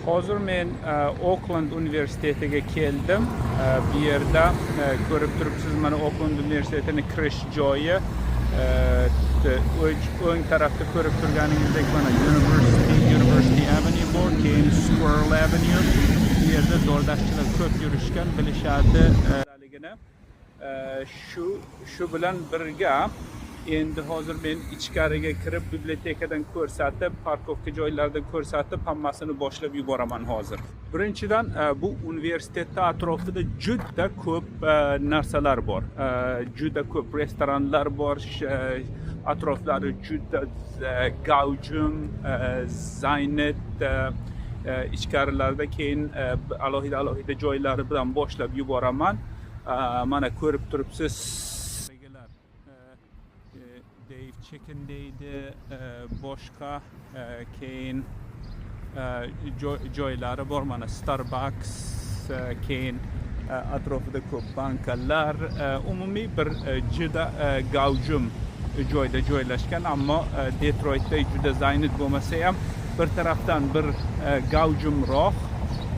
Hozir men Oakland universitetiga keldim. Bu yerda ko'rib turibsiz, mana Oakland universitetini kirish joyi. O'ng tarafda ko'rib turganingizdek, mana University Avenue bor, keyin Squirrel Avenue. Bu yerda DoorDashchilar ko'p yurishgan, bilishadi ligini. Shu bilan birga endi hozir men ichkariga kirib, bibliotekadan ko'rsatib, парковка joylaridan ko'rsatib, hammasini boshlab yuboraman hozir. Birinchidan, bu universitetda atrofida juda ko'p narsalar bor. Juda ko'p restoranlar bor, atroflari juda gavjum, занят. Ichkarilarda keyin alohida alohida joylari bilan boshlab yuboraman. Mana ko'rib turibsiz. Dave Chicken deydi, boshqa keyin joylari bor, mana Starbucks, keyin atrofida ko'p bankalar, umumiy bir juda gavjum joyda joylashgan, ammo Detroitda juda занят bo'lmasa ham, bir tarafdan bir gavjumroq,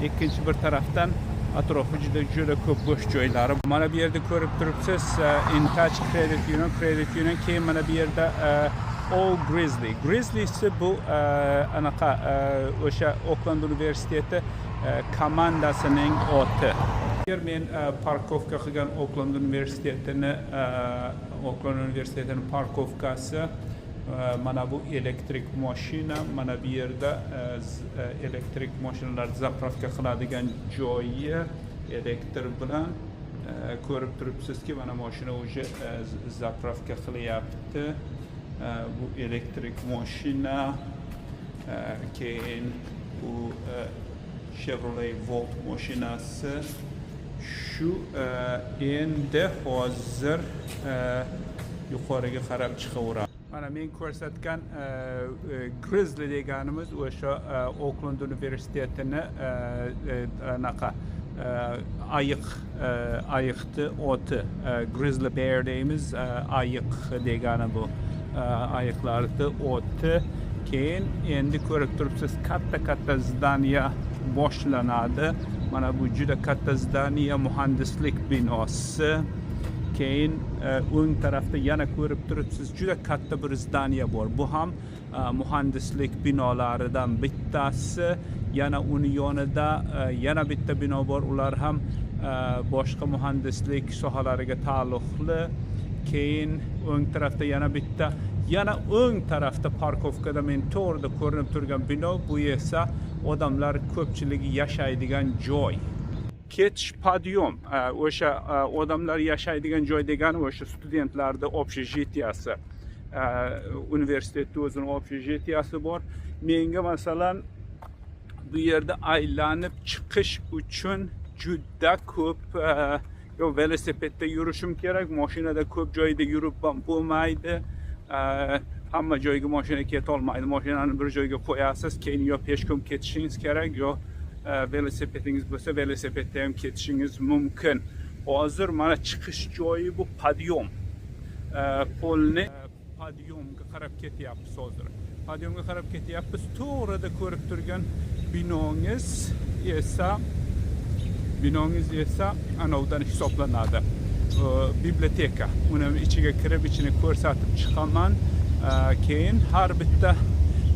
ikkinchi bir tarafdan atrofi juda juda ko'p bo'sh joylari. Mana bu yerda ko'rib turibsiz, InTouch Credit Union, Credit Union, keyin mana bu yerda O Grizzly. Grizzlysi bu anaqa o'sha Oakland universiteti komandasining oti. Yer men парковка qilgan Oakland universitetini парковка si. Mana bu elektrik mashina, mana bu yerda elektrik mashinalar заправка qiladigan joyi elektr bilan. Ko'rib turibsizki, mana mashina уже заправка qilyapti. Bu elektrik mashina, keyin bu Chevrolet Volt mashinasi. Shu endi hozir yuqoriga qarab chiqaveramiz. Mana men ko'rsatgan Grizzly deganimiz o'sha Oakland universitetini anaqa ayiq, ayiqni oti, Grizzly Bear deymiz, ayiq degani bu, ayiqlarni oti. Keyin endi ko'rib turibsiz, katta katta здания boshlanadi. Mana bu juda katta здания, muhandislik binosi. Keyin o'ng tarafda yana ko'rib turibsiz, juda katta bir здания bor, bu ham muhandislik binolaridan bittasi. Yana uni yonida yana bitta bino bor, ular ham boshqa muhandislik sohalariga taalluqli. Keyin o'ng tarafda yana bitta, yana o'ng tarafda парковка da men to'g'rida ko'rinib turgan bino, bu esa odamlar ko'pchiligi yashaydigan joy. Ketish подъём, o'sha odamlar yashaydigan joy degani o'sha studentlarni общежития si, universitetni o'zini общежития si bor. Menga, masalan, bu yerda aylanib chiqish uchun juda ko'p yo velosipedda yurishim kerak, mashinada ko'p joyda yurib ham bo'lmaydi. Hamma joyga mashina ketolmaydi. Mashinani bir joyga qo'yasiz, keyin yo пешком ketishingiz kerak, yo velosipedingiz bo'lsa, velosipedda ham ketishingiz mumkin. Hozir mana chiqish joyi bu подъём, polni подъём ga qarab ketyapmiz. Hozir подъём ga qarab ketyapmiz. To'g'rida ko'rib turgan binongiz esa anovdan hisoblanadi, biblioteka. Uni ichiga kirib, ichini ko'rsatib chiqaman. Keyin har bitta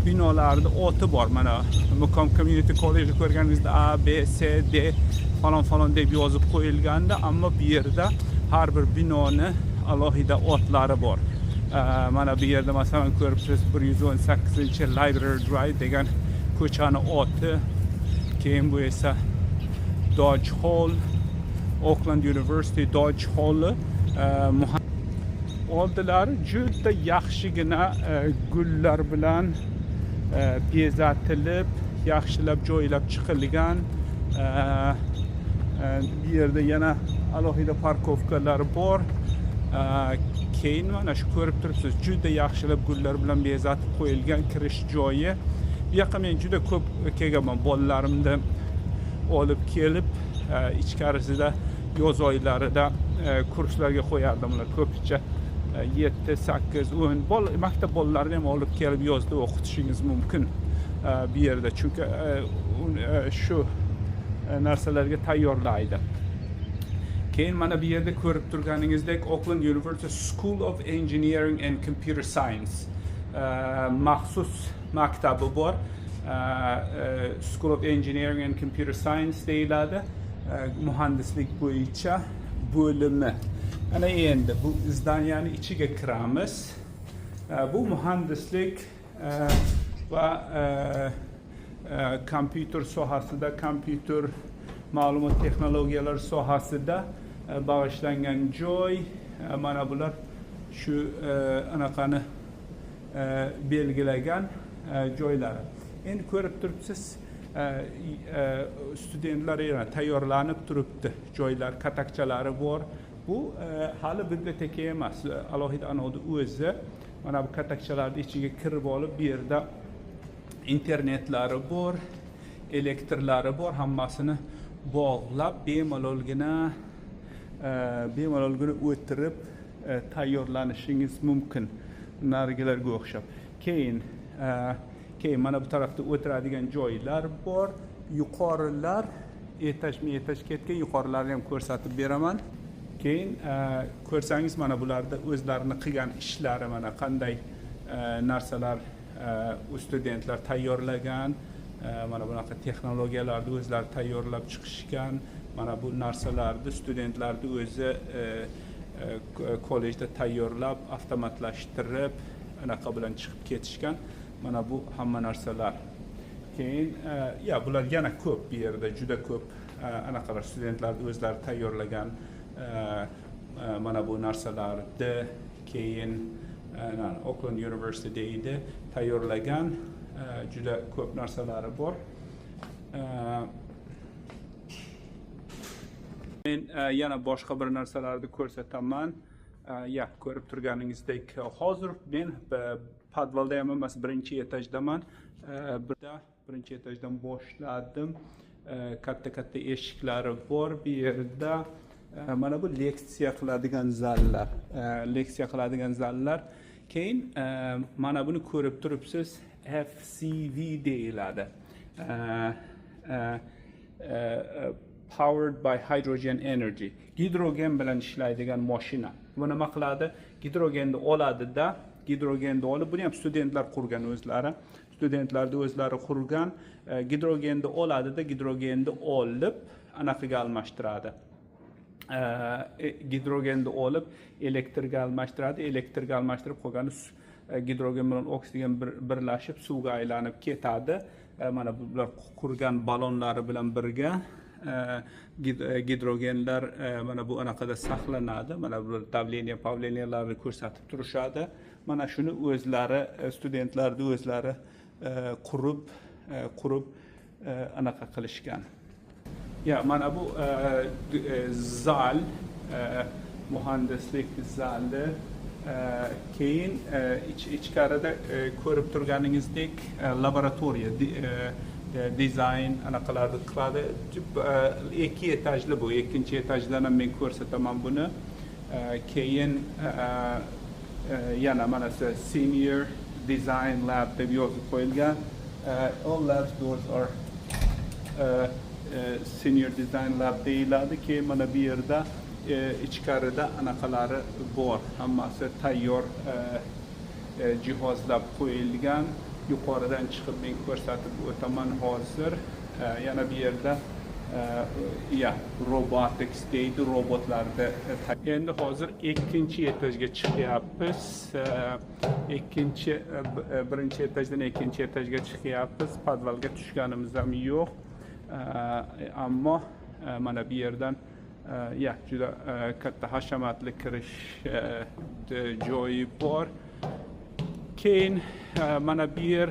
binolarni oti bor. Mana Muqom Community College ko'rganingizda A, B, C, D, falon falon deb yozib qo'yilgandi, ammo bu yerda har bir binoni alohida otlari bor. Mana bu yerda, masalan, ko'ribsiz, 118 Library Drive degan ko'chani oti. Keyin bu esa Dodge Hall, Oakland University Dodge Halli. Oldilari juda yaxshigina gullar bilan bezatilib, yaxshilab joylab chiqilgan. Bu yerda yana alohida парковка lar bor. Keyin mana shu ko'rib turibsiz, juda yaxshilab gullar bilan bezatib qo'yilgan kirish joyi. Bu yoqqa men juda ko'p kelganman, bolalarimni olib kelib, ichkarisida yoz oylarida kurslarga qo'yardim. Ular ko'pincha 7, 8, 10 maktab bolalarini ham olib kelib yozda o'qitishingiz mumkin. Bu yerda, chunki shu narsalarga tayyorlaydi. Keyin mana bu yerda ko'rib turganingizdek, Oakland University School of Engineering and Computer Science maxsus maktabi bor. School of Engineering and Computer Science deyiladi. Muhandislik bo'yicha bo'limi. Ana endi bu здания ni ichiga kiramiz. Bu muhandislik va kompyuter sohasida, kompyuter ma'lumot texnologiyalari sohasida bag'ishlangan joy. Mana bular shu anaqani belgilagan joylari. Endi ko'rib turibsiz, studentlar yana tayyorlanib turibdi, joylar, katakchalari bor. Bu hali biblioteka emas, alohida anodi o'zi. Mana bu katakchalarni ichiga kirib olib, bu yerda internetlari bor, elektrlari bor, hammasini bog'lab, bemalolgina o'tirib tayyorlanishingiz mumkin narigilarga o'xshab. Keyin mana bu tarafda o'tiradigan joylar bor. Yuqorilar etajma etaj ketgan, yuqorilarni ham ko'rsatib beraman. Keyin ko'rsangiz, mana bularda o'zlarini qilgan ishlari, mana qanday narsalar studentlar tayyorlagan. Mana bunaqa texnologiyalarni o'zlari tayyorlab chiqishgan. Mana bu narsalarni studentlarni o'zi kollejda tayyorlab, avtomatlashtirib, anaqa bilan chiqib ketishgan. Mana bu hamma narsalar. Keyin ya bular yana ko'p, bu yerda juda ko'p anaqalar, studentlarni o'zlari tayyorlagan mana bu narsalarni. Keyin Oakland University deydi, tayyorlagan juda ko'p narsalari bor. Men yana boshqa bir narsalarni ko'rsataman. Ya ko'rib turganingizdek, hozir men podvalda ham emas, birinchi etajdaman. Birda birinchi etajdan boshladim. Katta katta eshiklari bor bu yerda. Mana bu leksiya qiladigan zallar, leksiya qiladigan zallar. Keyin mana buni ko'rib turibsiz, FCV deyiladi, powered by hydrogen energy, gidrogen bilan ishlaydigan mashina. Bu nima qiladi? Gidrogenni oladida, gidrogenni olib, buni ham studentlar qurgan o'zlari, studentlarni o'zlari qurgan. Gidrogenni oladida, gidrogenni olib anaqaga almashtiradi, gidrogenni olib elektrga almashtiradi. Elektrga almashtirib, qolgani gidrogen bilan oksigen birlashib suvga aylanib ketadi. Mana bular qurgan ballonlari bilan birga gidrogenlar mana bu anaqada saqlanadi. Mana bular давление, давления larni ko'rsatib turishadi. Mana shuni o'zlari, studentlarni o'zlari qurib anaqa qilishgan. Ya mana bu zal, muhandislik zali. Keyin ichkarida ko'rib turganingizdek, laboratoriya, dizayn anaqalarni qiladi. Ikki etajli bu, ikkinchi etajdan ham men ko'rsataman buni. Keyin yana mana shu senior design lab deb yozib qo'yilgan. All labs doors are senior design lab deyiladi. Keyin mana bu yerda ichkarida anaqalari bor, hammasi tayyor, jihozlab qo'yilgan. Yuqoridan chiqib men ko'rsatib o'taman hozir. Yana bu yerda ya robotics deydi, robotlarni. Endi hozir ikkinchi etajga chiqyapmiz. Ikkinchi, birinchi etajdan ikkinchi etajga chiqyapmiz, podvalga tushganimiz ham yo'q. Ammo mana bu yerdan ya juda katta hashamatli kirish joyi bor. Keyin mana bu yer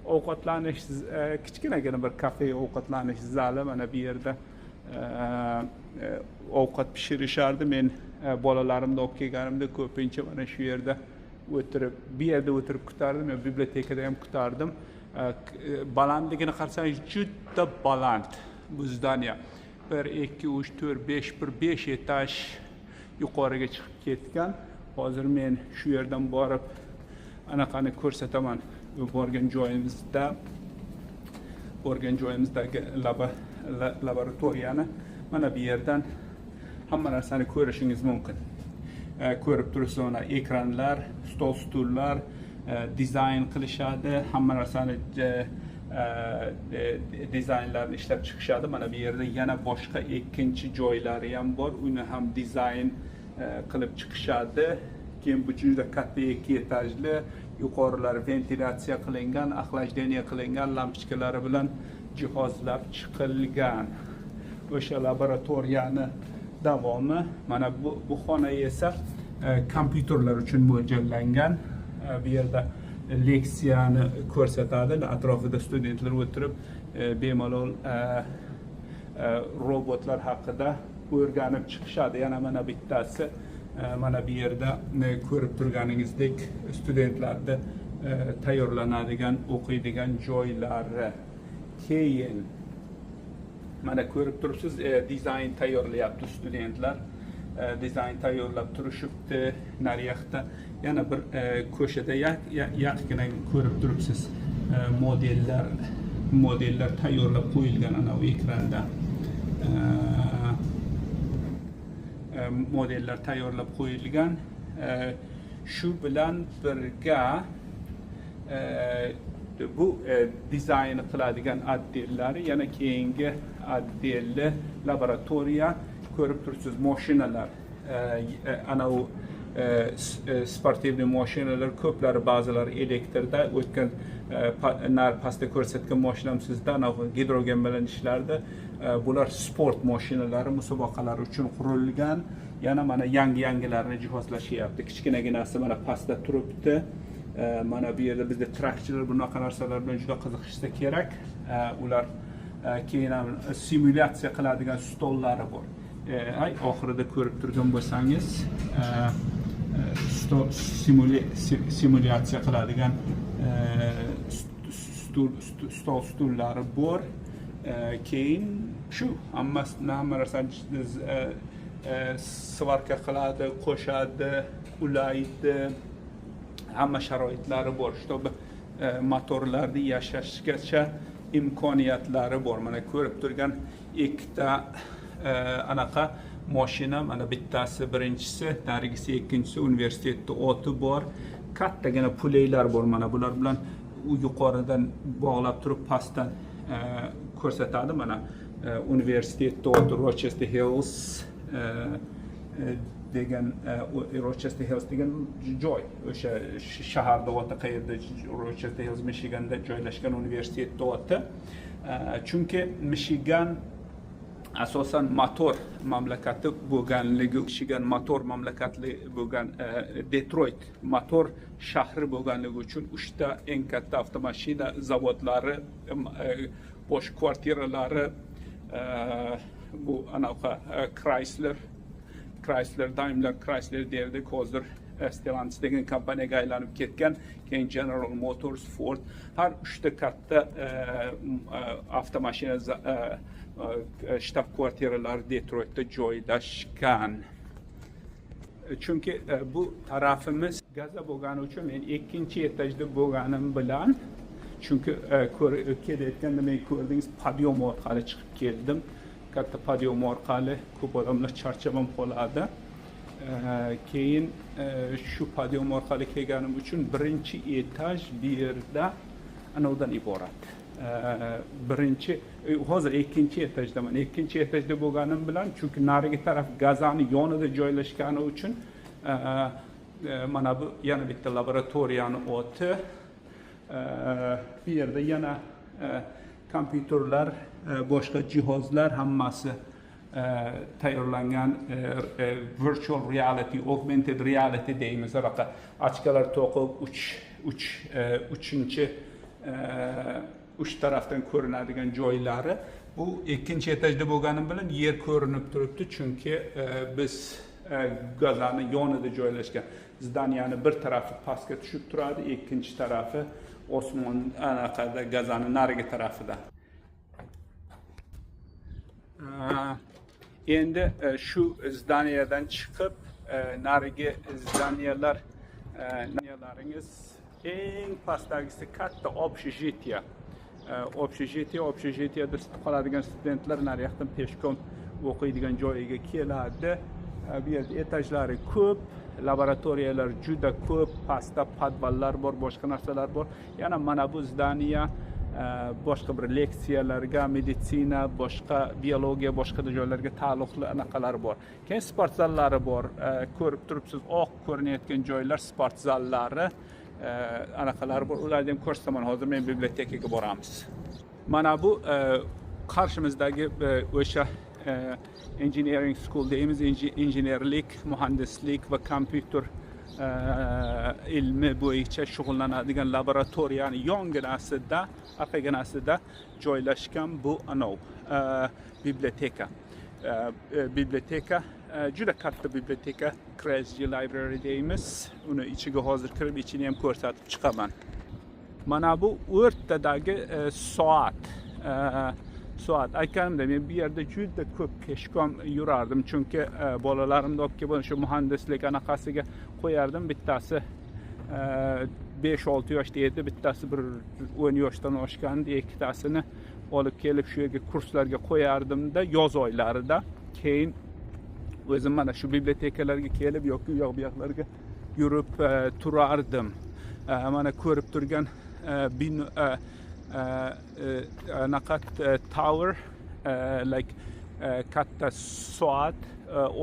ovqatlanish, kichkinagina bir kafe, ovqatlanish zali. Mana bu yerda ovqat pishirishardi. Men bolalarimni olib kelganimda ko'pincha mana shu yerda o'tirib, bu yerda o'tirib kutardim yo bibliotekada ham kutardim. Balandligini qarasangiz, juda baland bu здание. Bir, ikki, uch, to'rt, besh, bir besh etaj yuqoriga chiqib ketgan. Hozir men shu yerdan borib Anaqani ko'rsataman, borgan joyimizdagi laboratoriyani. Mana bu yerdan hamma narsani ko'rishingiz mumkin. Ko'rib turibsiz, mana ekranlar, stol, stullar, dizayn qilishadi, hamma narsani dizaynlarni ishlab chiqishadi. Mana bu yerda yana boshqa ikkinchi joylari ham bor, uni ham dizayn qilib chiqishadi. Keyin bu juda katta ikki etajli, yuqorilari ventilyatsiya qilingan, охлаждение qilingan, lampochkalari bilan jihozlab chiqilgan. O'sha laboratoriyani davomi mana bu. Bu xona esa kompyuterlar uchun mo'ljallangan. Bu yerda leksiyani ko'rsatadi, atrofida studentlar o'tirib, bemalol robotlar haqida o'rganib chiqishadi. Yana mana bittasi, mana bu yerda ko'rib turganingizdek, studentlarni tayyorlanadigan, o'qiydigan joylari. Keyin mana ko'rib turibsiz, dizayn tayyorlayapti studentlar, dizayn tayyorlab turishibdi. Nariyoqda yana bir ko'shada yaqingina ko'rib turibsiz, modellar tayyorlab qo'yilgan anavi ekranda. Modellar tayyorlab qo'yilgan. Shu bilan birga bu dizayn qiladigan отдел lari, yana keyingi отдел li laboratoriya. Ko'rib turibsiz, moshinalar, anavi спортивный moshinalar ko'plari, ba'zilari elektrda. O'tgan nari pastda ko'rsatgan moshinam sizda anavi gidrogen bilan ishlardi. Bular sport moshinalari, musobaqalar uchun qurilgan. Yana mana yangi yangilarini jihozlashyapti, kichkinaginasi mana pastda turibdi. Mana bu yerda bizda trakchilar bunaqa narsalar bilan juda qiziqishsa kerak. Ular keyin ham simulyatsiya qiladigan stollari bor. Ay, oxirida ko'rib turgan bo'lsangiz, stol, simulyatsiya qiladigan stol, stullari bor. Keyin shu hammasini, hamma narsani сварка qiladi, qo'shadi, ulaydi, hamma sharoitlari bor, чтобы motorlarni yashashgacha imkoniyatlari bor. Mana ko'rib turgan ikkita anaqa moshina, mana bittasi birinchisi, narigisi ikkinchisi, universitetni oti bor. Kattagina пулей lar bor, mana bular bilan u yuqoridan bog'lab turib, pastdan ko'rsatadi. Mana universitetni oti Rochester Hills degan, Rochester Hills degan joy, o'sha shaharda oti qayerda, Rochester Hills, Michiganda joylashgan universitetni oti. Chunki Michigan asosan motor mamlakati bo'lganligi, Michigan motor mamlakatli bo'lgan, Detroit motor shahri bo'lganligi uchun uchta eng katta avtomashina zavodlari bosh kvartiralari, bu anaqa Chrysler, Daimler Chrysler derdik, hozir Stellantis degan kompaniyaga aylanib ketgan, keyin General Motors, Ford, har uchta katta avtomashina shtab kvartiralari Detroitda joylashgan. Chunki bu tarafimiz gaza bo'lgani uchun men ikkinchi etajda bo'lganim bilan, chunki kelayotganda men, ko'rdingiz, подъём orqali chiqib keldim, katta подъём orqali ko'p odamlar charchab ham qoladi. Keyin shu подъём orqali kelganim uchun birinchi etaj bu yerda anavdan iborat. Birinchi, hozir ikkinchi etajdaman. Ikkinchi etajda bo'lganim bilan, chunki narigi taraf gazani yonida joylashgani uchun, mana bu yana bitta laboratoriyani oti. Bu yerda yana kompyuterlar, boshqa jihozlar hammasi tayyorlangan, virtual reality, augmented reality deymiz, anaqa очка lar to'qib, uch uch uchinchi uch tarafdan ko'rinadigan joylari. Bu ikkinchi etajda bo'lganim bilan yer ko'rinib turibdi, chunki biz gazani yonida joylashgan здания ni bir tarafi pastga tushib turadi, ikkinchi tarafi osmon, anaqada, gazani narigi tarafida. Endi shu здания dan chiqib, narigi здания lar, здания laringiz Eng pastdagisi katta общежитие. Общежитиеda qoladigan studentlar nariyoqdan пешком o'qiydigan joyiga keladi. Bu yerda etajlari ko'p, laboratoriyalar juda ko'p, pastda podvallar bor, boshqa narsalar bor. Yana mana bu здания boshqa bir leksiyalarga, meditsina, boshqa biologiya, boshqa joylarga taalluqli anaqalar bor. Keyin sport zallari bor. Ko'rib turibsiz, oq ko'rinayotgan joylar sport zallari, anaqalari bor. Ularni ham ko'rsataman. Hozir men bibliotekaga boramiz. Mana bu qarshimizdagi o'sha engineering school deymiz, injenerlik, muhandislik va kompyuter ilmi bo'yicha shug'ullanadigan laboratoriyani yonginasida, orqaginasida joylashgan bu anov biblioteka. Biblioteka juda katta biblioteka, Kresge Library deymiz. Uni ichiga hozir kirib, ichini ham ko'rsatib chiqaman. Mana bu o'rtadagi soat. Soat aytganimda, men bu yerda juda ko'p пешком yurardim, chunki bolalarimni olib kelib shu muhandislik anaqasiga qo'yardim. Bittasi 5-6 yoshda edi, bittasi bir 10 yoshdan oshgandi. Ikkitasini olib kelib shu yerga kurslarga qo'yardimda yoz oylarida. Keyin o'zim mana shu bibliotekalarga kelib yoki u yoq bu yoqlarga yurib turardim. Mana ko'rib turgan bino, anaqa tower, like katta soat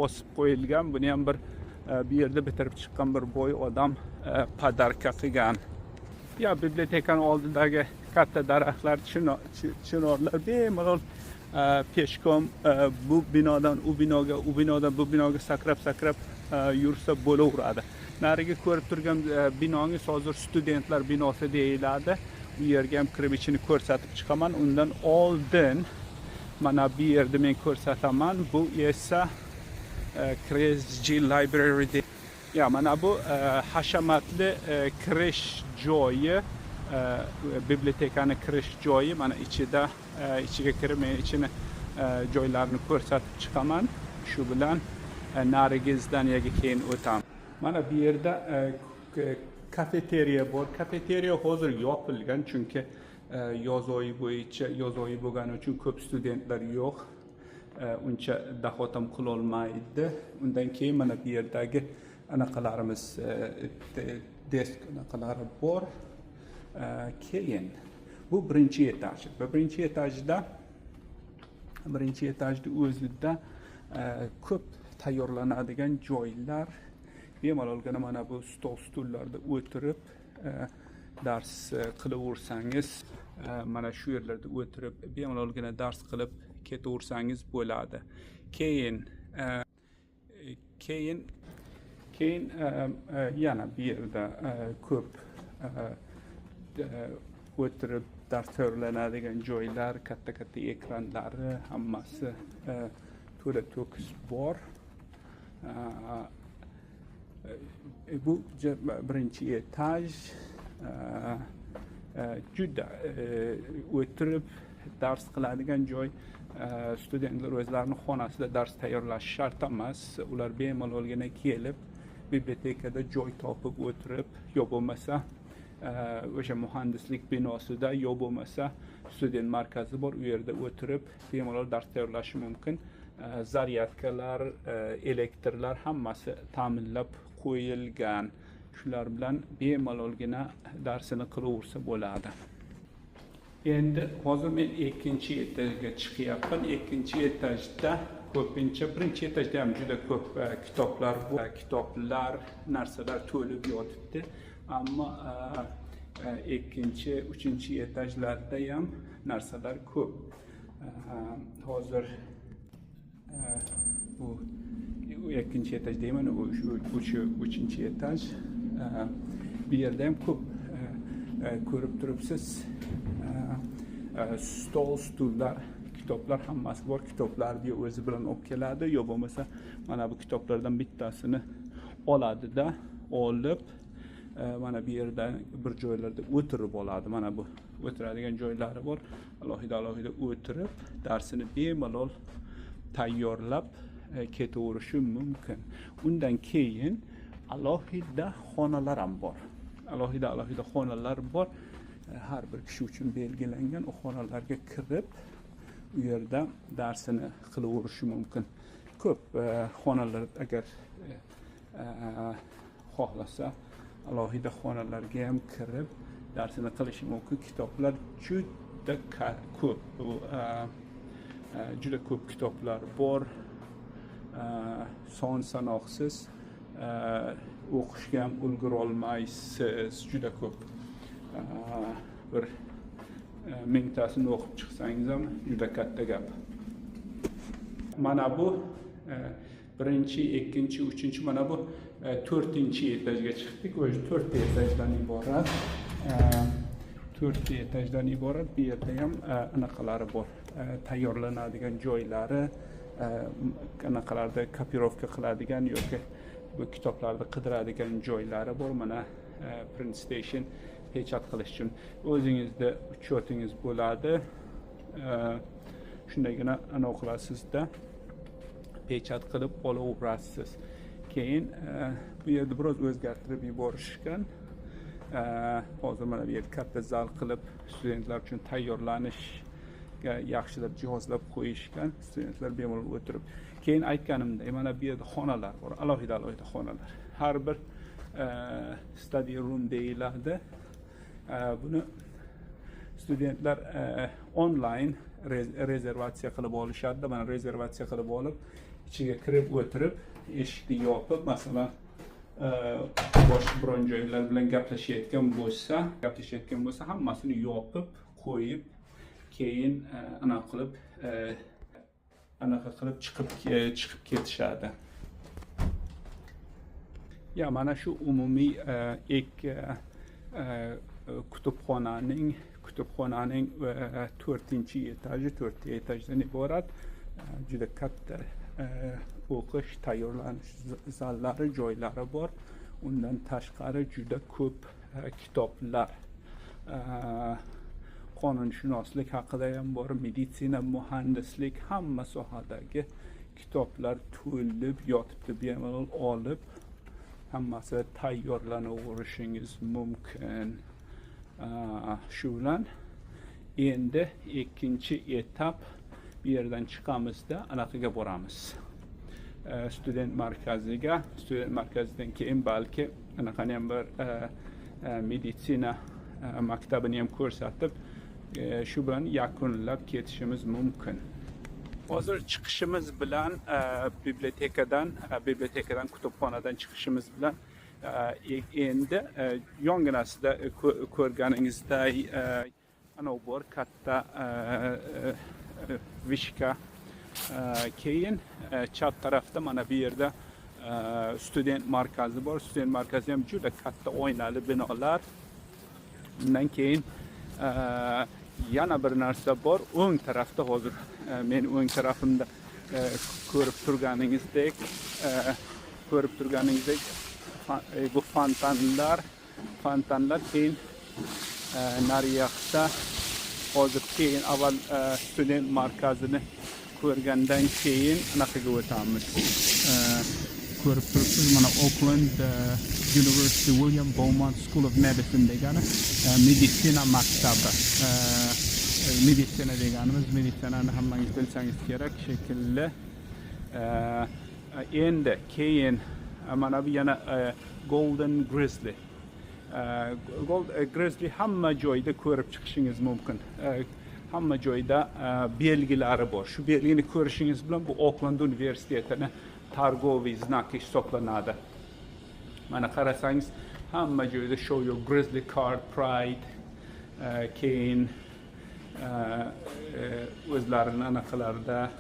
osib qo'yilgan. Buni ham bir bu yerda bitirib chiqqan bir boy odam подарка qilgan. Ya bibliotekani oldidagi katta daraxtlar, chinorlar, bemalol пешком bu binodan u binoga, u binodan bu binoga sakrab sakrab yursa bo'laveradi. Narigi ko'rib turgan binongiz hozir studentlar binosi deyiladi. U yerga ham kirib, ichini ko'rsatib chiqaman. Undan oldin mana bu yerda men ko'rsataman. Bu esa Kresge Library. Ya mana bu hashamatli kirish joyi, bibliotekani kirish joyi. Mana ichida, ichiga kirib, men ichini joylarini ko'rsatib chiqaman. Shu bilan narigi здания ga keyin o'taman. Mana bu yerda kafeteriya bor. Kafeteriya hozir yopilgan, chunki yoz oyi bo'yicha, yoz oyi bo'lgani uchun ko'p studentlar yo'q, uncha dohod ham qilolmaydi. Undan keyin mana bu yerdagi anaqalarimiz, desk anaqalari bor. Keyin bu birinchi etaj va birinchi etajni o'zida ko'p tayyorlanadigan joylar. Bemalolgina mana bu stol, stullarda o'tirib dars qilaversangiz, mana shu yerlarda o'tirib bemalolgina dars qilib ketaversangiz bo'ladi. Keyin yana bu yerda ko'p o'tirib dars tayyorlanadigan joylar, katta katta ekranlari, hammasi to'la to'kis bor. Bu birinchi etaj, juda o'tirib dars qiladigan joy. Studentlar o'zlarini xonasida dars tayyorlashi shart emas, ular bemalolgina kelib bibliotekada joy topib o'tirib, yo bo'lmasa o'sha muhandislik binosida, yo bo'lmasa student markazi bor, u yerda o'tirib bemalol dars tayyorlashi mumkin. Zaryadkalar, elektrlar hammasi ta'minlab qo'yilgan. Shular bilan bemalolgina darsini qilaversa bo'ladi. Endi hozir men ikkinchi etajga chiqyapman. Ikkinchi etajda ko'pincha, birinchi etajda ham juda ko'p kitoblar bor, kitoblar, narsalar to'lib yotibdi, ammo ikkinchi, uchinchi etajlarda ham narsalar ko'p. Hozir bu ikkinchi etaj deyman, u uchinchi etaj. Bu yerda ham ko'p, ko'rib turibsiz, stol, stullar, kitoblar hammasi bor. Kitoblarni yo o'zi bilan olib keladi, yo bo'lmasa mana bu kitoblardan bittasini oladida, olib mana bu yerda bir joylarda o'tirib oladi. Mana bu o'tiradigan joylari bor, alohida alohida o'tirib darsini bemalol tayyorlab ketaverishi mumkin. Undan keyin alohida xonalar ham bor. Alohida alohida xonalar bor. Har bir kishi uchun belgilangan u xonalarga kirib, u yerda darsini qilaverishi mumkin. Ko'p xonalar, agar xohlasa, alohida xonalarga ham kirib darsini qilishi mumkin. Kitoblar juda ko'p. Bu juda ko'p kitoblar bor, son sanoqsiz, o'qishga ham ulgurolmaysiz, juda ko'p. Bir mingtasini o'qib chiqsangiz ham juda katta gap. Mana bu birinchi, ikkinchi, uchinchi, mana bu to'rtinchi etajga chiqdik. O'zi to'rtta etajdan iborat, to'rtta etajdan iborat. Bu yerda ham anaqalari bor, tayyorlanadigan joylari, anaqalarda копировка qiladigan yoki bu kitoblarni qidiradigan joylari bor. Mana print station, печать qilish uchun. O'zingizni учёт ingiz bo'ladi. Shundagina anavi qilasizda, печать qilib olaverasiz. Keyin bu yerda biroz o'zgartirib yuborishgan. Hozir mana bu yerda katta zal qilib, studentlar uchun tayyorlanishga yaxshilab jihozlab qo'yishgan. Studentlar bemalol o'tirib. Keyin aytganimdek, mana bu yerda xonalar bor, alohida alohida xonalar. Har bir study room deyiladi. Buni studentlar onlayn rezervatsiya qilib olishadi. Mana rezervatsiya qilib olib, ichiga kirib o'tirib, eshikni yopib, masalan, boshqa biron joylar bilan gaplashayotgan bo'lsa, hammasini yopib qo'yib, keyin anaqa qilib chiqib ketishadi. Ya mana shu umumiy ikki kutubxonaning to'rtinchi etaji, to'rtta etajdan iborat. Juda katta o'qish, tayyorlanish zallari, joylari bor. Undan tashqari juda ko'p kitoblar, qonunshunoslik haqida ham bor, meditsina, muhandislik, hamma sohadagi kitoblar to'lib yotibdi. Bemalol olib, hammasi tayyorlanaverishingiz mumkin. Shu bilan endi ikkinchi etap, bu yerdan chiqamizda, anaqaga boramiz, student markaziga. Student markazidan keyin balki anaqani ham, bir meditsina maktabini ham ko'rsatib, shu bilan yakunlab ketishimiz mumkin. Hozir chiqishimiz bilan bibliotekadan, kutubxonadan chiqishimiz bilan endi yonginasida ko'rganingizday anavi bor, katta вышка. Keyin chap tarafda, mana bu yerda student markazi bor. Student markazi ham juda katta oynali binolar. Undan keyin yana bir narsa bor o'ng tarafda. Hozir meni o'ng tarafimda ko'rib turganingizdek, bu fontanlar, fontanlar. Keyin nariyoqda hozir, keyin avval student markazini ko'rgandan keyin anaqaga o'tamiz. Ko'rib turibsiz, mana Oakland University William Beaumont School of Medicine degani meditsina maktabi. Meditsina deganimiz, meditsinani hammangiz bilsangiz kerak shekilli. Endi keyin mana bu yana Golden Grizzly. Gold Grizzly hamma joyda ko'rib chiqishingiz mumkin. Hamma joyda belgilari bor. Shu belgini ko'rishingiz bilan bu Oakland universitetini торговый знак i hisoblanadi. Mana qarasangiz, hamma joyda "Show your Grizzly card", "Pride", keyin o'zlarini anaqalarida,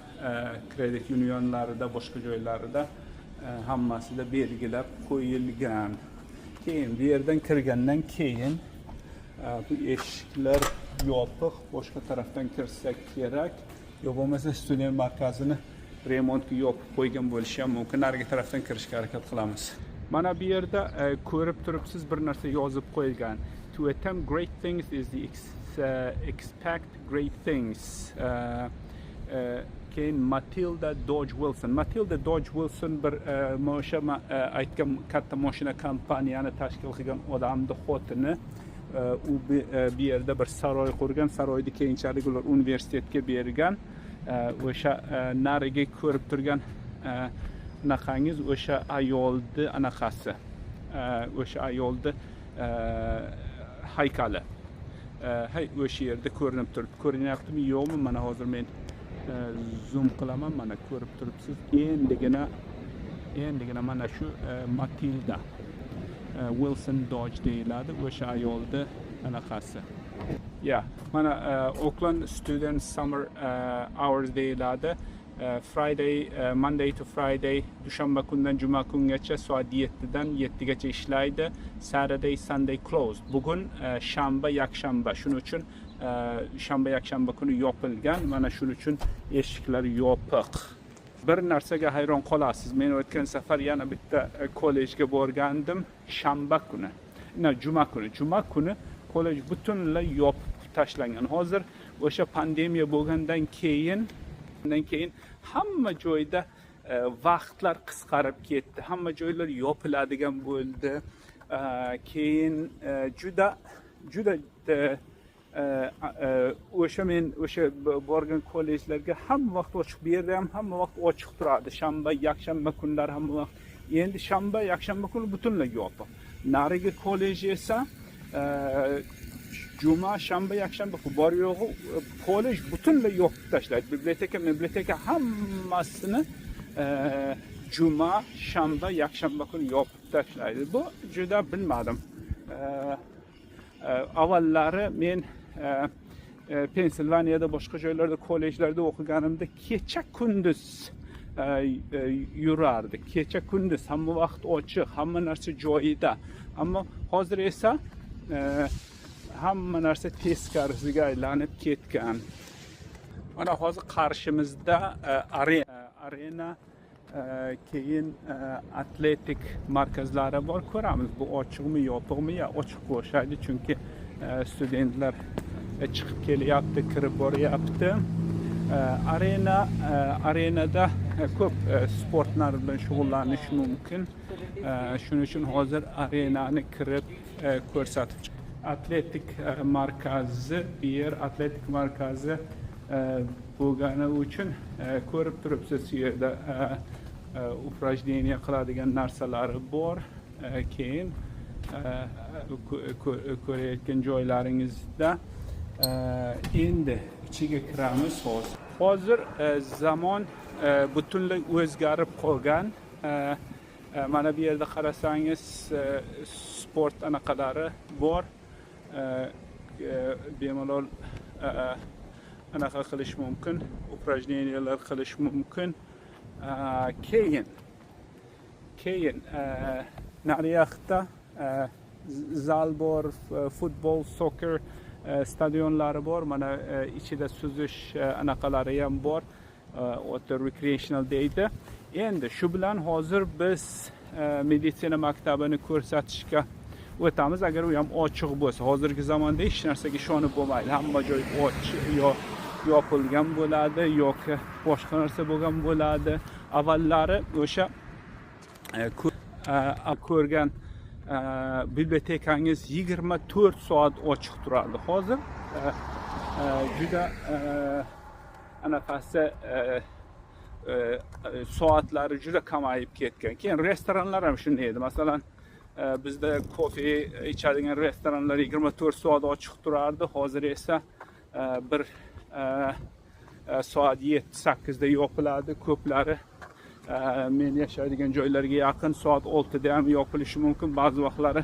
credit unionlarida, boshqa joylarida hammasida belgilab qo'yilgan. Keyin bu yerdan kirgandan keyin bu eshiklar yopiq, boshqa tarafdan kirsak kerak yo bo'lmasa student markazini remontga yopib qo'ygan bo'lishi ham mumkin. Narigi tarafdan kirishga harakat qilamiz. Mana bu yerda ko'rib turibsiz, bir narsa yozib qo'yilgan: "To attempt great things is the expect great things." Keyin Matilda Dodge Wilson. Matilda Dodge Wilson bir o'sha aytgan katta mashina kompaniyani tashkil qilgan odamni xotini. U bu yerda bir saroy qurgan. Saroyni keyinchalik ular universitetga bergan. O'sha narigi ko'rib turgan anaqangiz o'sha ayolni anaqasi, o'sha ayolni haykali. Hay, o'sha yerda ko'rinib turibdi. Ko'rinyaptimi, yo'qmi? Mana hozir men zoom qilaman, mana ko'rib turibsiz. Endigina mana shu Matilda Wilson Dodge deyiladi, o'sha ayolni anaqasi. Ya, mana Oakland Student Summer Hours deyiladi. Friday, Monday to Friday, dushanba kundan juma kungacha soat 7 dan 7 gacha ishlaydi. Saturday, Sunday closed. Bugun shanba, yakshanba. Shuning uchun shanba, yakshanba kuni yopilgan. Mana shuning uchun eshiklar yopiq. Bir narsaga hayron qolasiz. Men o'tgan safar yana bitta kollejga borgandim, shanba kuni. Na, juma kuni. Juma kuni kollej butunlay yopib tashlangan. Hozir o'sha pandemiya bo'lgandan keyin hamma joyda vaqtlar qisqarib ketdi. Hamma joylar yopiladigan bo'ldi. Keyin juda juda o'sha men o'sha borgan kollejlarga hamma vaqt ochiq, bu yerda ham hamma vaqt ochiq turadi. Shanba, yakshanba kunlari hamma vaqt. Endi shanba, yakshanba kuni butunlay yopiq. Narigi kollej esa juma, shanba, yakshanba bor yo'g'i kollej butunlay yopib tashlaydi. Biblioteka hammasini juma, shanba, yakshanba kuni yopib tashlaydi. Bu juda bilmadim. Avvallari men Pensilvaniyada, boshqa joylarda kollejlarda o'qiganimda kecha kunduz yurardik. Kecha kunduz hamma vaqt ochiq, hamma narsa joyida. Ammo hozir esa hamma narsa teskarisiga aylanib ketgan. Mana hozir qarshimizda arena, keyin atletik markazlari bor. Ko'ramiz, bu ochiqmi, yopiqmi? Ya ochiq o'xshaydi, chunki studentlar chiqib kelyapti, kirib boryapti. Arenada ko'p sportlar bilan shug'ullanish mumkin. Shuning uchun hozir arenani kirib ko'rsatib, atletik markazi, bu yer atletik markazi bo'lgani uchun ko'rib turibsiz, u yerda упражнение qiladigan narsalari bor. Keyin ko'rayotgan joylaringizda endi ichiga kiramiz hozir. Hozir zamon butunlay o'zgarib qolgan. Mana bu yerda qarasangiz, sport anaqalari bor. Bemalol anaqa qilish mumkin, упражнения lar qilish mumkin. Keyin nariyoqda zal bor, futbol, soccer stadionlari bor. Mana ichida suzish anaqalari ham bor. Water recreational deydi. Endi shu bilan hozir biz meditsina maktabini ko'rsatishga o'tamiz, agar u ham ochiq bo'lsa. Hozirgi zamonda hech narsaga ishonib bo'lmaydi. Hamma joy ochiq yo yopilgan bo'ladi yoki boshqa narsa bo'lgan bo'ladi. Avvallari o'sha ko'rgan bibliotekangiz 24 soat ochiq turardi. Hozir juda anaqasi soatlari juda kamayib ketgan. Keyin restoranlar ham shunday edi. Masalan, bizda kofe ichadigan restoranlar 24 soat ochiq turardi. Hozir esa bir soat 7-8 da yopiladi ko'plari. Men yashaydigan joylarga yaqin soat 6 da ham yopilishi mumkin. Ba'zi vaqtlari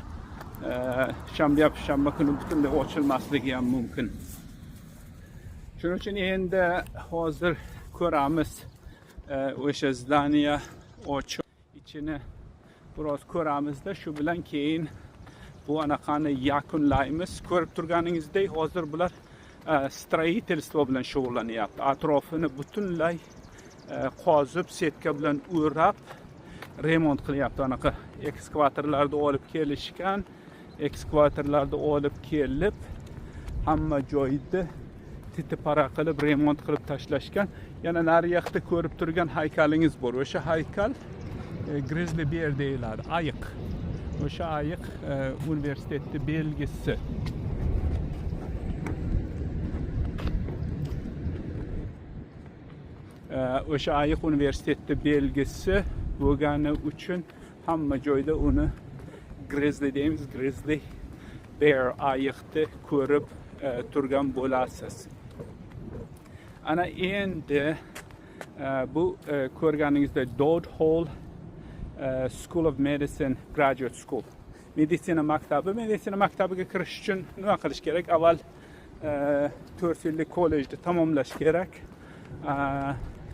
shanba, shanba kuni butunlay ochilmasligi ham mumkin. Shuning uchun endi hozir ko'ramiz, o'sha здание ochiq, ichini biroz ko'ramizda, shu bilan keyin bu anaqani yakunlaymiz. Ko'rib turganingizdek, hozir bular строительство bilan shug'ullanyapti. Atrofini butunlay qozib, setka bilan o'rab, remont qilyapti. Anaqa ekskavatorlarni olib kelishgan. Ekskavatorlarni olib kelib, hamma joyni Titi-para qilib, remont qilib tashlashgan. Yana nari yoqda ko'rib turgan haykalingiz bor. O'sha haykal Grizzly Bear deyiladi, ayiq. O'sha ayiq universitetni belgisi. O'sha ayiq universitetni belgisi bo'lgani uchun hamma joyda uni Grizzly deymiz. Grizzly Bear ayiqni ko'rib turgan bo'lasiz. Ana endi bu ko'rganingizdek Dodd Hall School of Medicine Graduate School. Meditsina maktabi. Meditsina maktabiga kirish uchun nima qilish kerak? Avval 4 yillik kollejni tamomlash kerak.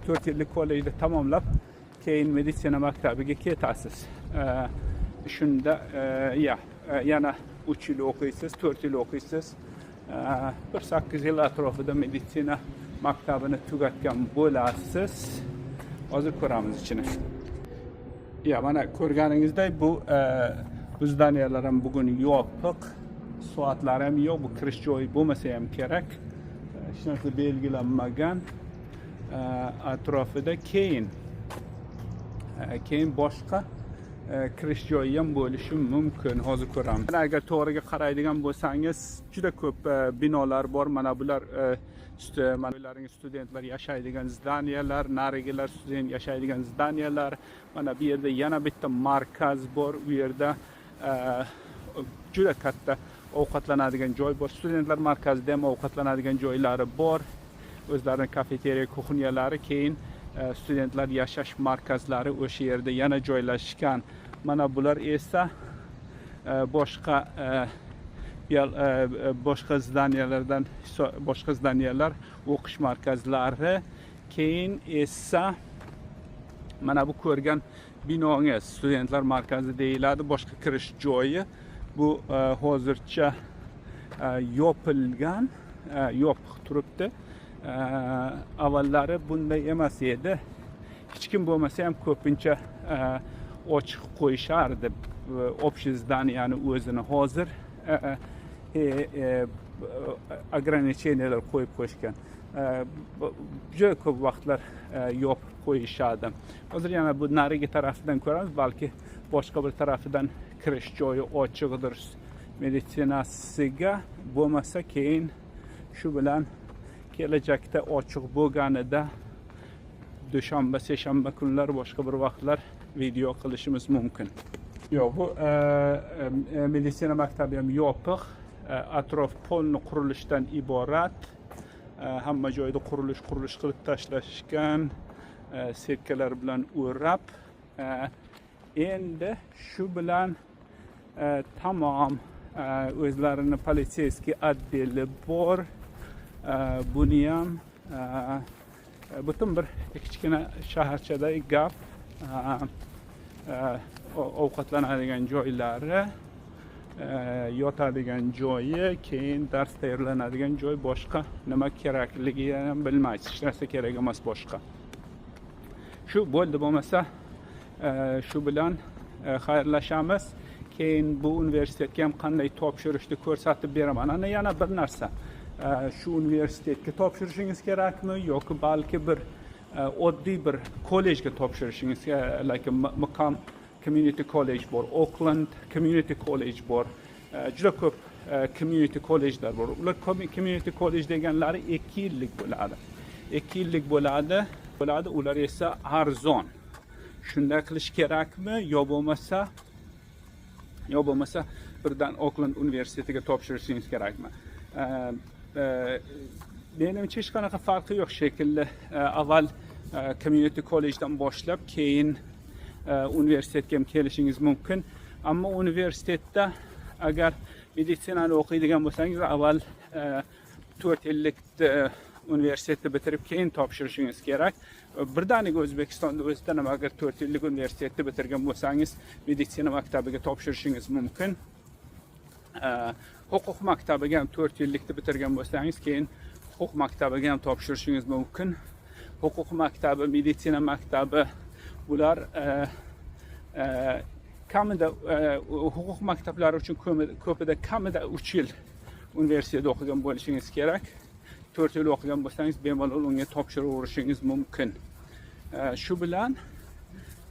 4 yillik kollejni tamomlab, keyin meditsina maktabiga ketasiz. Shunda yana 3 yil o'qiysiz, 4 yil o'qiysiz. Bir 8 yil atrofida meditsina maktabini tugatgan bo'lasiz. Hozir ko'ramiz ichini. Ya, mana ko'rganingizdek bu здания lar ham bugun yopiq, soatlari ham yo'q, bu kirish joyi bo'lmasa ham kerak. Hech narsa belgilanmagan atrofida. Keyin boshqa kirish joyi ham bo'lishi mumkin. Hozir ko'ramiz. Mana agar to'g'riga qaraydigan bo'lsangiz, juda ko'p binolar bor. Mana bular mana bularning studentlar yashaydigan здания lar, narigilar student yashaydigan здания lar. Mana bu yerda yana bitta markaz bor. U yerda juda katta ovqatlanadigan joy bor. Studentlar markazida ham ovqatlanadigan joylari bor. O'zlarining kafeteriya, кухня lari, keyin studentlar yashash markazlari o'sha yerda yana joylashgan. Mana bular esa boshqa здания lardan, boshqa здания lar, o'qish markazlari. Keyin esa mana bu ko'rgan binongiz studentlar markazi deyiladi, boshqa kirish joyi. Bu hozircha yopilgan, yopiq turibdi. Avvallari bunday emas edi. Hech kim bo'lmasa ham ko'pincha ochiq qo'yishardi общий здания ni o'zini. Hozir ограничения lar qo'yib qo'yishgan. Juda ko'p vaqtlar yopib qo'yishadi. Hozir yana bu narigi tarafidan ko'ramiz, balki boshqa bir tarafidan kirish joyi ochiqdir meditsinasiga. Bo'lmasa keyin shu bilan kelajakda ochiq bo'lganida dushanba, seshanba kunlar boshqa bir vaqtlar video qilishimiz mumkin. Yo'q, bu meditsina maktabi ham yopiq. Atrof полный qurilishdan iborat. Hamma joyda qurilish, qurilish qilib tashlashgan, setkalar bilan o'rab. Endi shu bilan tamom. O'zlarini полицейский отдел i bor. Buni ham butun bir kichkina shaharchadagi gap. Ovqatlanadigan joylari, yotadigan joyi, keyin dars tayyorlanadigan joy, boshqa nima kerakligini ham bilmaysiz. Hech narsa kerak emas boshqa. Shu bo'ldi, bo'lmasa shu bilan xayrlashamiz. Keyin bu universitetga ham qanday topshirishni ko'rsatib beraman. Ana yana bir narsa. Shu universitetga topshirishingiz kerakmi yoki balki bir oddiy bir kollejga topshirishingiz, like Macomb Community College bor, Oakland Community College bor. Juda ko'p community collegelar bor. Ular community college deganlari 2 yillik bo'ladi. 2 yillik bo'ladi. Ular esa arzon. Shunday qilish kerakmi yo bo'lmasa birdan Oakland universitetiga topshirishingiz kerakmi? Menimcha hech qanaqa farqi yo'q shekilli. Avval community collegedan boshlab keyin universitetga ham kelishingiz mumkin. Ammo universitetda agar meditsinani o'qiydigan bo'lsangiz, avval 4 yillik universitetni bitirib keyin topshirishingiz kerak. Birdaniga O'zbekistonda o'zida ham agar 4 yillik universitetni bitirgan bo'lsangiz, meditsina maktabiga topshirishingiz mumkin. Huquq maktabiga ham 4 yillikni bitirgan bo'lsangiz, keyin huquq maktabiga ham topshirishingiz mumkin. Huquq maktabi, meditsina maktabi, bular kamida huquq maktablari uchun ko'pida kamida 3 yil universitetda o'qigan bo'lishingiz kerak. 4 yil o'qigan bo'lsangiz, bemalol unga topshiraverishingiz mumkin. Shu bilan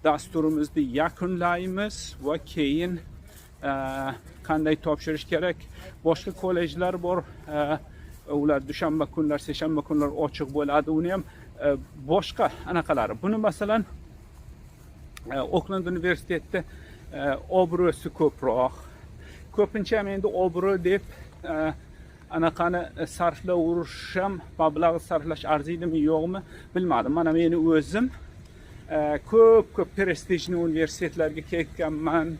dasturimizni yakunlaymiz va keyin qanday topshirish kerak, boshqa kollejlar bor, ular dushanba kunlar, seshanba kunlar ochiq bo'ladi. Uni ham boshqa anaqalari. Buni, masalan, Okland universitetida obro'si ko'proq. Ko'pincha ham endi obro' deb anaqani sarflaverish ham, mablag' sarflash arziydimi, yo'qmi, bilmadim. Mana meni o'zim ko'p ko'p престижный universitetlarga ketganman,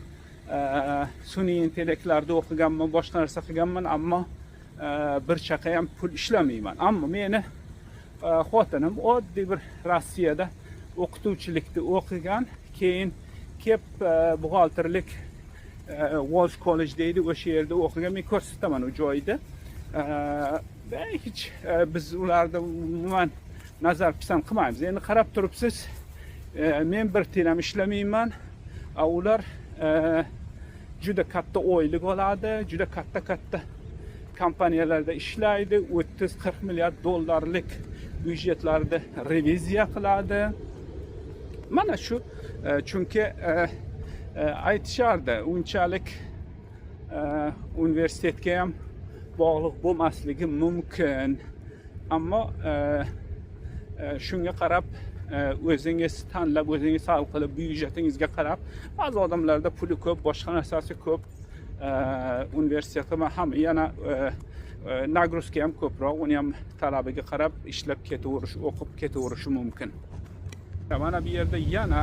sun'iy intellektlarda o'qiganman, boshqa narsa qilganman, ammo bir chaqa ham pul ishlamayman. Ammo meni xotinim oddiy bir Rossiyada o'qituvchilikda o'qigan, keyin kelib buxgalterlik Walsh College deydi, o'sha yerda o'qigan. Men ko'rsataman u joyda. Hech biz ularda umuman nazar pisand qilmaymiz. Endi qarab turibsiz, men bir tiyin ham ishlamayman, a ular juda katta oylik oladi, juda katta katta kompaniyalarda ishlaydi, 30-40 milliard dollarlik byudjetlarni reviziya qiladi. Mana shu, chunki aytishardi, unchalik universitetga ham bog'liq bo'lmasligi mumkin, ammo shunga qarab o'zingiz tanlab, o'zingiz hal qilib, byudjetingizga qarab. Ba'zi odamlarda puli ko'p, boshqa narsasi ko'p, universitetga ham yana нагрузка ham ko'proq, uni ham talabiga qarab ishlab ketaverish, o'qib ketaverishi mumkin. Mana bu yerda yana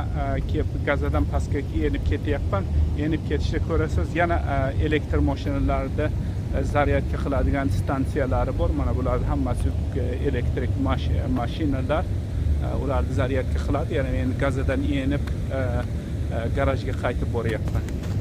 kelib gazadan pastga enib ketyapman. Enib ketishda ko'rasiz, yana elektr mashinalarida zaryadka qiladigan stansiyalari bor. Mana bularni hammasi elektrik mashinalar, ularni zaryadka qiladi. Yana men gazadan enib garajga qaytib boryapman.